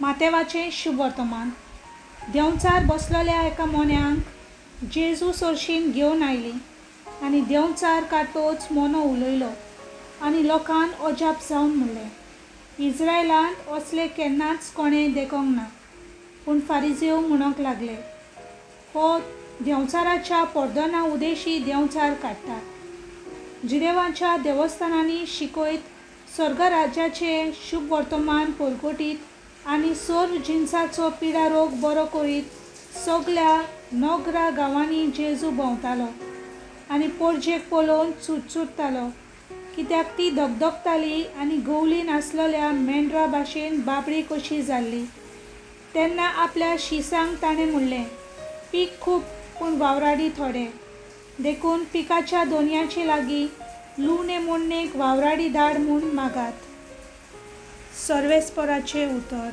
मातेवाचें शुभवर्तमान. देंवचार बसलोल्या एका मोन्यांक जेजू सरशीन घेवन आयलीं आनी देंवचार काडटोच मोनो उलयलो आनी लोकान अजाप जावन म्हणलें, इज्रायलांत असलें केन्नाच कोणें देखोंक ना. पूण फारिजेव म्हणोंक लागले, हो देंवचाराच्या पर्दना उदेशी देंवचार काडटा. जिदेवाच्या देवस्थानांनी शिकयत स्वर्गराज्याचें शुभवर्तमान परगटीत आनी सर्व जिनसाचो पिडारोग बरो करीत सगल्या नगरा गांवांनी जेजू भोंवतालो आनी पोरजेक पळोवन चुरचुरतालो, कित्याक ती धगधगताली आनी गवली नासलेल्या मेंढरा भाशेन बाबडी कशी जाल्ली. तेन्ना आपल्या शिसांक ताणें म्हणलें, पीक खूब पूण वावराडी थोडे, देखून पिकाच्या दोनयाचे लागीं लुवणे मोडणेक वावराडी धाड म्हूण मागात. सर्वेस्पराचें उतर.